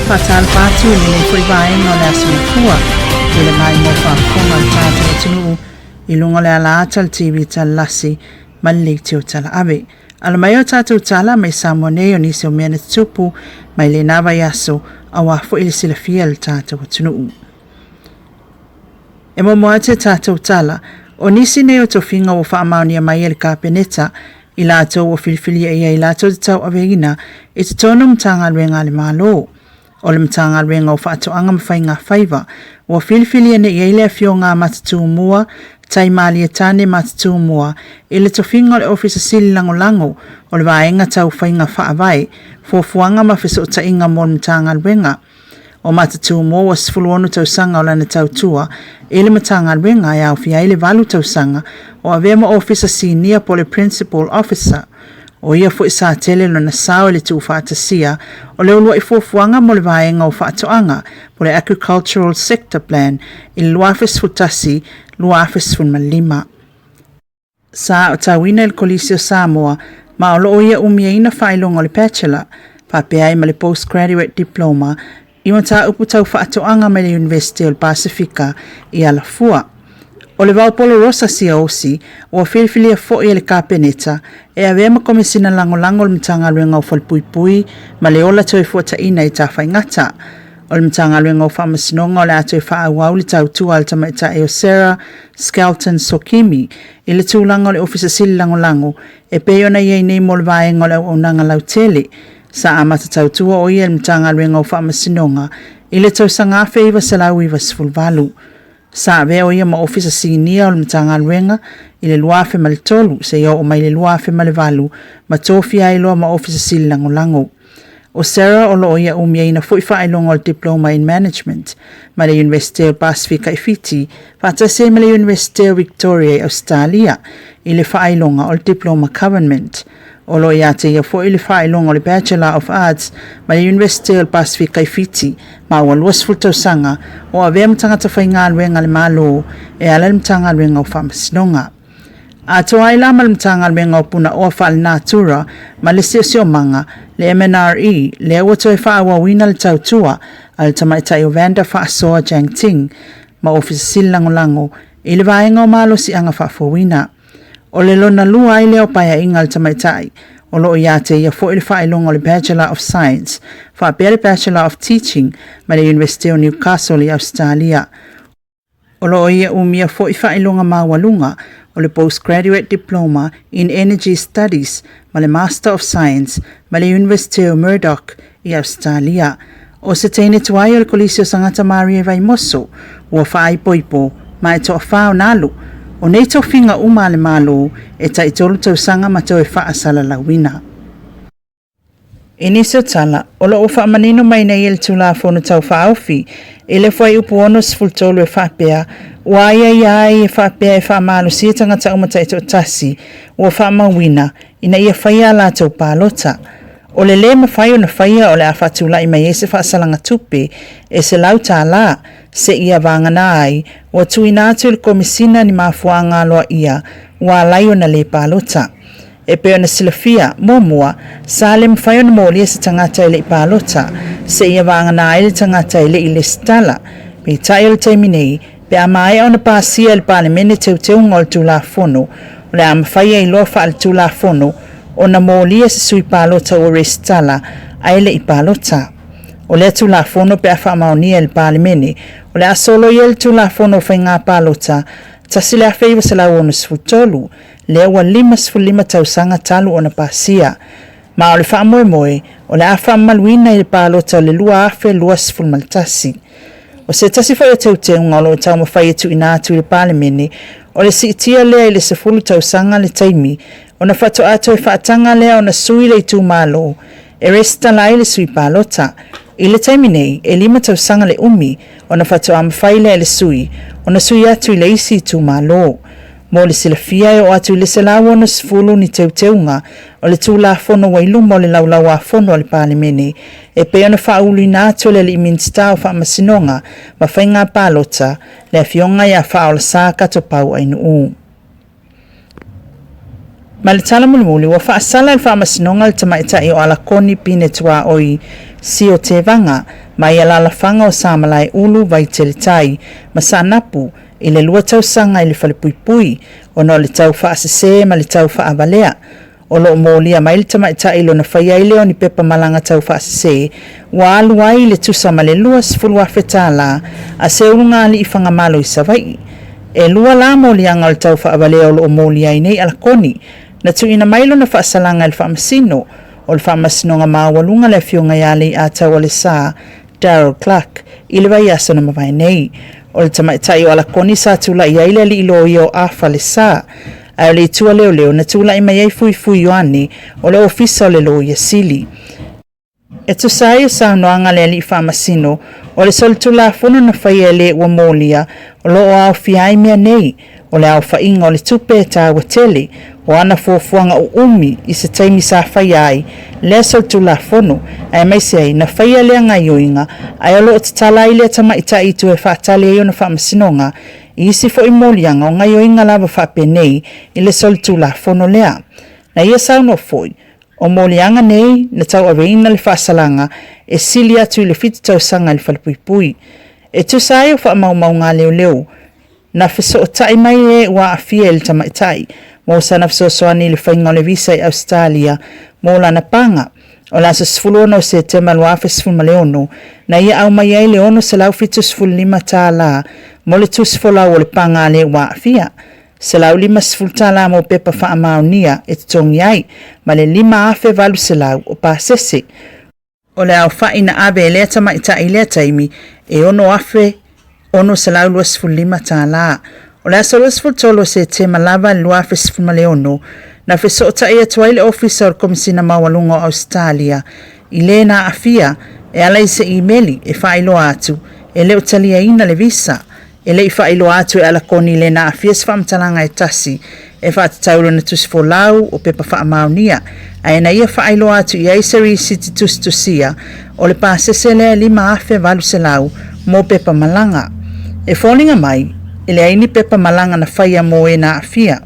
Faatalofa atu i lenei foi vaega o le Aso Gafua i le maimoa faafofoga a le tatou atunuu i luga o le alaata o le TV Talalasi ma le Leitio Talaave. Alo mai o tatou tala mai Samoa nei o nisi o mea na tutupu mai lena vaiaso aua foi le silafia e le tatou atunuu. E muamua atu e tatou tala, o nisi nei o tofiga ua faamaonia mai e le Kapeneta i latou ua filifilia i ai latou te tauaveina i totonu o Matagaluega a le Malo. O le Matagaluega o Faatoaga ma Faiga Faiva ua filifilia nei i ai le Afioga a Matatumua Taimalie Tane Matatumua i le tofiga o le Ofisa Sili Lagolago o le Vaega Tau Faiga Faavae, Fuafuaga ma Fesootaiga mo le Matagaluega. O Matatumua ua 16 tausaga o lana tautua i le Matagaluega e aofia ai le 8 tausaga o avea ma Ofisa Sinia po o le Principal Officer. O ia foi sa tele lona sao i le tuufaatasia o le uluai fuafuaga mo le vaega o faatoaga po o le Agricultural Sector Plan i le 2011-2015. Sa aotauina i le Kolisi o Samoa ma o lo o ia umiaina faailoga o le Bachelor faapea ai ma le Postgraduate Diploma i mataupu tau faatoaga mai le Iunivesite o le Pasefika i Alafua. O le Vaopolo Rosa Siaosi ua filifilia foi e le Kapeneta e avea ma Komesina Lagolago o le Matagaluega o Falepuipui ma le Ola Toefuataiina i Tafaigata. O le Matagaluega o Faamasinoga o le a toe faaauau le tautua a le tamaitai o Sarah Skelton Sokimi i le tulaga o le Ofisa Sili Lagolago e pei ona i ai nei mo le vaega o le auaunaga lautele. Sa amata tautua o ia i le Matagaluega o Faamasinoga i le tausaga 1998. Sa avea o ia ma Ofisa Sinia o le Matagaluega i le 2003 seia oo mai i le 2008 ma tofia ai loa ma Ofisa Sili Lagolago. O Sarah o lo o ia umiaina foi faailoga o le Diploma in Management mai le Iunivesite o Pasefika i Fiti faatasi ai ma le Iunivesite o Victoria i Ausetalia i le faailoga o le Diploma Government. O lo o ia te ia foi le faailoga o le Bachelor of Arts mai le Iunivesite o le Pasefika i Fiti ma ua 20 tausaga o avea ma tagata faigaluega a le Malo e ala i le Matagaluega o Faamasinoga. Atoa ai la ma le Matagaluega o Punaoa Faalenatura ma le Siosiomaga, le MNRE, lea ua toe faaauauina le tautua a le tamaitai o Vanda Faasoa Jangting ma Ofisa Sili Lagolago i le Vaega o Malosiaga Faafouina. O le lona lua ai lea o paeaiga a le tamaitai, o lo o ia te ia foi le faailoga o le Bachelor of Science faapea le Bachelor of Teaching mai le Iunivesite o Newcastle i Ausetalia. O lo o ia umia foi faailoga maualuga o le Postgraduate Diploma in Energy Studies ma le Master of Science mai le Iunivesite o Murdoch i Ausetalia. O se teine tuai o le Kolisi o Sangata Marie Vaimoso ua faaipoipo ma e toafa ona alu. O nei tofiga uma a le Malo e taitolu tausaga ma toe faasalalauina. I nisi o tala, o lo o faamanino mai nei e le Tulafono Tau Faaofi i le Fuaiupu 63 e faapea, ua aiaia ai e faapea e faamalosia tagata uma taitoatasi ua faamauina ina ia faia a latou palota. O le lē mafai ona faia o le a faatulai mai ai se faasalaga tupe e $100 seia vagana ai ua tuuina atu i le Komesina ni mafuaaga aloaia ua ala ai ona lē palota. E pei ona silafia, muamua, sa le mafai ona molia se tagata e le i palota, seia vagana ai le tagata e le i lesitala. Peitai o le taimi nei, pe a maea ona pasia e le Palemene teuteuga o le Tulafono, o le a mafai ai loa faale-Tulafono ona molia se sui palota ua resitala ae le i palota. O lea Tulafono pe a faamaonia e le Palemene, o le a soloia ai le Tulafono o Faiga Palota 1963, lea ua 55 tausaga talu ona pasia. Ma o le faamoemoe, o le a faamamaluina i le palota o le 2021. O se tasi foi o teuteuga o lo o taumafai e tuuina atu i le Palemene, o le siitia lea i le 10 tausaga le taimi ona faatoa toe faataga lea ona sui le itumalo e resitala ai le sui palota. I le taimi nei, e 5 tausaga le umi ona faatoa mafai lea e le sui ona sui atu i le isi itumalo. Mo le silafia e oo atu i le 160 ni teuteuga o le Tulafono ua i luma o le Laulau-a-Fono a le Palemene e pei ona faauluina atu e le Alii Minisita o Faamasinoga ma Faiga Palota, le Afioga ia Faaolesa Katopau Ainuu. Ma le tala mulimuli, ua faasala e le Faamasinoga le tamaitai o Alakoni Pine Tuaoi Sio Tevaga mai alaalafaga o Samalaeulu, Vaiteletai ma Saanapu i le 2 tausaga i le falepuipui ona o le tau faasese ma le tau faavalea. O lo o molia mai le tamaitai i lona faia ai lea o ni pepa malaga tau faasese ua alu ai le tusa ma le $20,000 tala a se ulugalii fagamalo i Savaii. E 2 la moliaga o le tau faavalea o lo o molia ai nei Alakoni. Na tuuina mai lona faasalaga i le faamasino o le Faamasinoga Maualuga le Afioga ia Leiatau Alesa Daryl Clark i le vaiaso na mavae nei. O le tamaitai o Alakoni sa tulai ai le alii loia o Afa Lesa, ae o le itu a leoleo na tulai mai ai Fuifui Ioane o le Ofisa o le Loia Sili. E tusa ai o saunoaga a le alii faamasino, o le solitulafono na faia e le ua molia o lo o aofia ai mea nei, o le aofaiga o le tupe e taua tele, o ana fuafuaga uumi i se taimi sa faia ai lea solitulafono, aemaise ai na faia lea gaioiga ae o lo o tatala ai lea tamaitai i tua e faatali ai ona faamasinoga i isi foi moliaga o gaioiga lava faapenei i le solitulafono lea. Na ia saunoa foi, o moliaga nei na tauaveina le faasalaga e sili atu i le 7 tausaga i le falepuipui. E tusa ai o faamaumauga a leoleo, na fesootai mai e ua aafia i le tamaitai mo sana fesoasoani i le faiga o le visa i Ausetalia mo lana paga. O le aso 16 o Setema 2016, na ia aumai ai le $675 tala mo le tusi folau o le paga a le ua aafia, $150 tala mo pepa faamaonia e totogi ai, ma le $5,800 o pasese. O le aofai na ave e lea tamaitai i lea taimi e $6,625 tala. O le aso 23 o Setema lava i le 2016, na fesootai atu ai le Ofisa o le Komesina Maualuga o Ausetalia i le na aafia e ala i se imeli e faailoa atu e le o taliaina le visa. E le i faailoa atu e Alakoni le na aafia se faamatalaga e tasi e faatatau i lona tusi folau o pepa faamaonia, ae na ia faailoa atu i ai se risiti tusitusia o le pasese lea e $5,800 mo pepa malaga. E foliga mai, e leai ni pepa malaga na faia mo e na aafia.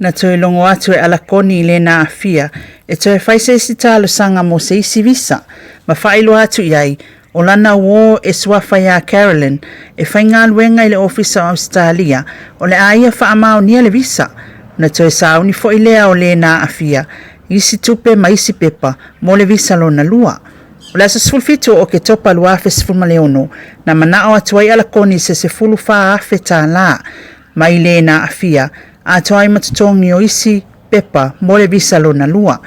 Na toe logo atu e Alakoni i le na aafia e toe fai se isi talosaga mo se isi visa, ma faailoa atu i ai o lana uō e suafa iā Carolyn e faigaluega i le Ofisa o Ausetalia o le a ia faamaonia le visa. Na toe sauni foi lea o le na aafia isi tupe ma isi pepa mo le visa lona lua. O le aso 17 o Oketopa 2016, na manao atu ai Alakoni i se $14,000 tala mai le na aafia atoa ai ma totogi o isi pepa mo le visa lona lua.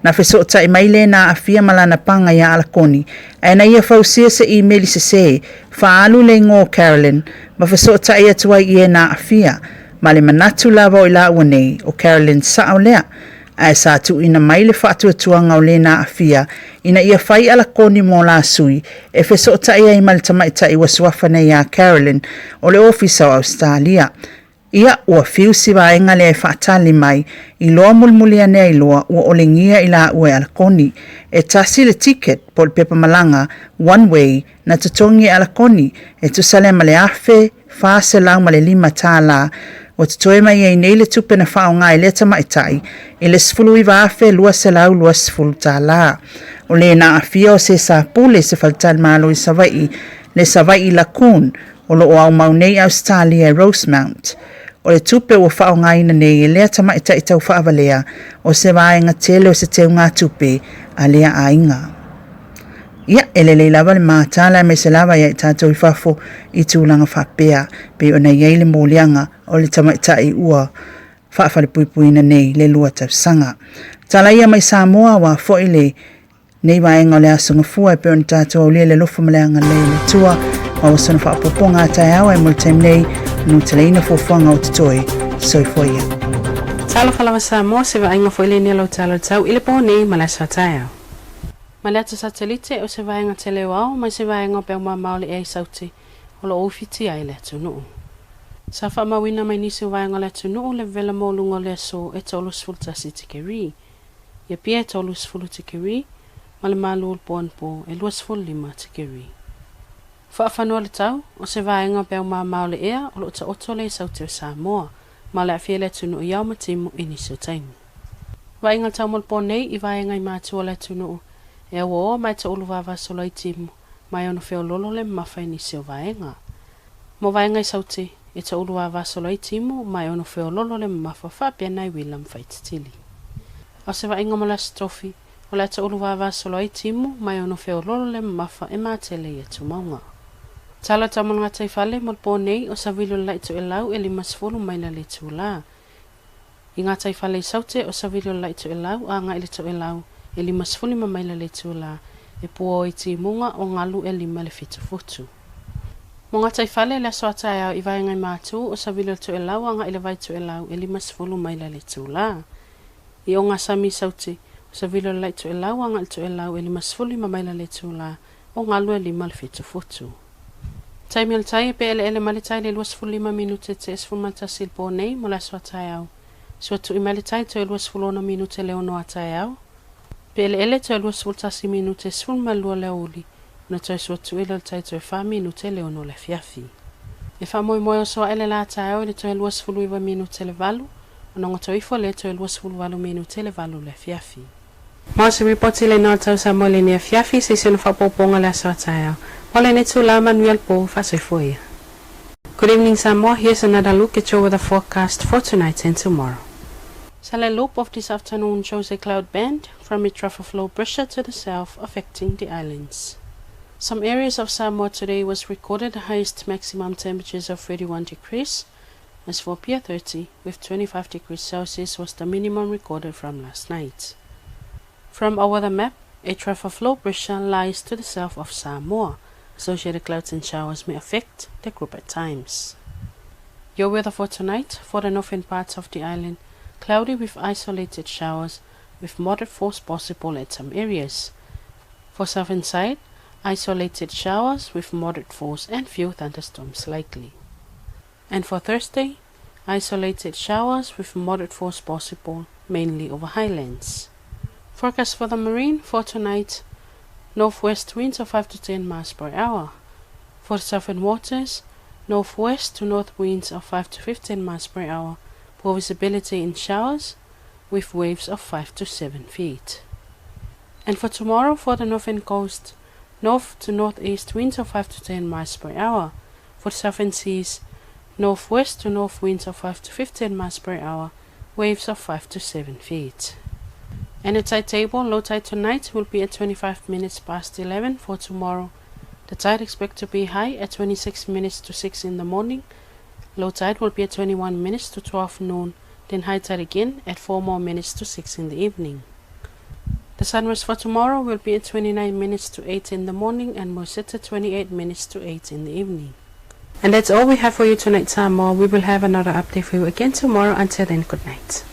Na fesootai mai le na aafia ma lana paga iā Alakoni, ae na ia fausia se imeli sesē, faaalu le igoa o Carolyn ma fesootai atu ai i e na aafia, ma le manatu lava o i laua nei, o Carolyn sao lea. Ae sa tuuina mai le faatuatuaga o le na aafia ina ia fai Alakoni mo la sui e fesootai ai ma le tamaitai ua suafa nei iā Carolyn o le Ofisa o Ausetalia. Ia, ua fiu si vaega lea e faatali mai, iloa mulimuli ane ai loa ua olegia i laua e Alakoni. E tasi le ticket, po o le pepa malaga, one way, na totogi e Alakoni, e tusa lea ma le $1,405 tala. Ua totoe mai ai nei le tupe na faaaoga e lea tamaitai i le $19,220 tala. O le na aafia o se sa pule i se faletalimalo i Savaii, le Savaii Lagoon, o lo o aumau nei i Ausetalia e Rosemount. O le tupe ua faaaogaina nei e lea tamaitai tau faavalea o se vaega tele o se teugatupe a lea aiga. Ia, e lelei lava le matala aemaise lava ia i tatou i fafo i tulaga faapea, pei ona i ai le moliaga o le tamaitai ua faafalepuipuiina nei le 2 tausaga. Tala ia mai Samoa aua foi le nei vaega o le aso gafua e pei ona tatou aulia le alofa ma le agalelei o le Atua. Maua sona faaopoopoga a taeao ae mo le taimi nei, nutaleina fuafuaga o totoe. Soifua ia. Talofa lava Samoa, se vaaiga foi lenei o lau tala o le tau i le po nei ma le aso a taeao. Ma le ata satelite o se vaega tele o ao mai se vaega o peau mamao le ea i Saute o lo o ufitia ai le atunuu. Sa faamauina mai nisi o vaega o le atunuu le vevela maualuga o le aso e 31 tikeri. I Apia e 30 tikeri ma le malu o le po anapo e 25 tikeri. Faafanua le tau, o se vaega o peau mamao o le ea o lo o taoto le i Saute o Samoa, ma le aafia le atunuu i ao ma timu i nisi o taimi. Vaaiga le tau mo le po nei i vaega i matua o le atunuu e auaoa ma e toulu vavasolo ai timu. Ma e ono feoloolo le mamafa i nisi o vaega. Mo vaega i Saute, e toʻuluāvā solo ai timu ma e ono feoloolo le mamafa faapea nai uila ma faititili. A o se vaaiga mo le Aso Tofi, o le a toʻuluāvā solo ai timu ma e ono feoloolo le mamafa e matele i atumauga. Tala tau mo le gataifale mo le pō nei o savili o le la'i toelau e 50 maila le itulā. I gataifale i Saute o savili o le la'i toelau agai i le toelau e 55 maila le itulā e pua ai timuga o galu e 5 i le 7 futu. Mo gataifale i le aso a taeao i vaega i Matu o savili o le toelau agai i le vai toelau e 50 maila le itulā. I ogasami i Saute o savili o le la'i toelau agai i le toelau e 55 maila le itulā o galu e 5 i le 7 futu. Taimi o le tai e pe'ele'ele mai le tai i le 25 minute te 11 i le pō nei mo le aso a taeao. Suatu'i mai le tai toe 26 minute le 6 a taeao. Pe'ele'ele toe 21 minute 12 le aoauli ona toe suatu'i lea o le tai toe 4 minute le 6 o le afiafi. E faamoemoe oso aʻe le lā taeao i le toe 29 minute le 8 ona goto ifo lea toe 28 minute le 8 o le afiafi. Ma o se ripoti lena o le tau Samoa i lenei afiafi, se i si ona faaopoopoga le aso a taeao. Mo lenei itulā manuia le pō, faasoifua ia. Good evening Samoa, here's another look at your weather forecast for tonight and tomorrow. Satellite loop of this afternoon shows a cloud band from a trough of low pressure to the south affecting the islands. Some areas of Samoa today was recorded the highest maximum temperatures of 31 degrees, as for Apia 30, with 25 degrees Celsius was the minimum recorded from last night. From our weather map, a trough of low pressure lies to the south of Samoa. Associated clouds and showers may affect the group at times. Your weather for tonight, for the northern parts of the island, cloudy with isolated showers, with moderate force possible at some areas. For southern side, isolated showers with moderate force and few thunderstorms likely. And for Thursday, isolated showers with moderate force possible, mainly over highlands. Forecast for the marine for tonight, northwest winds of 5 to 10 miles per hour. For the southern waters, northwest to north winds of 5 to 15 miles per hour. Poor visibility in showers with waves of 5 to 7 feet. And for tomorrow, for the northern coast, north to northeast winds of 5 to 10 miles per hour. For the southern seas, northwest to north winds of 5 to 15 miles per hour, waves of 5 to 7 feet. And the tide table, low tide tonight will be at 25 minutes past 11 for tomorrow. The tide expected to be high at 26 minutes to 6 in the morning. Low tide will be at 21 minutes to 12 noon, then high tide again at 4 more minutes to 6 in the evening. The sunrise for tomorrow will be at 29 minutes to 8 in the morning and will set at 28 minutes to 8 in the evening. And that's all we have for you tonight, Samoa. We will have another update for you again tomorrow. Until then, good night.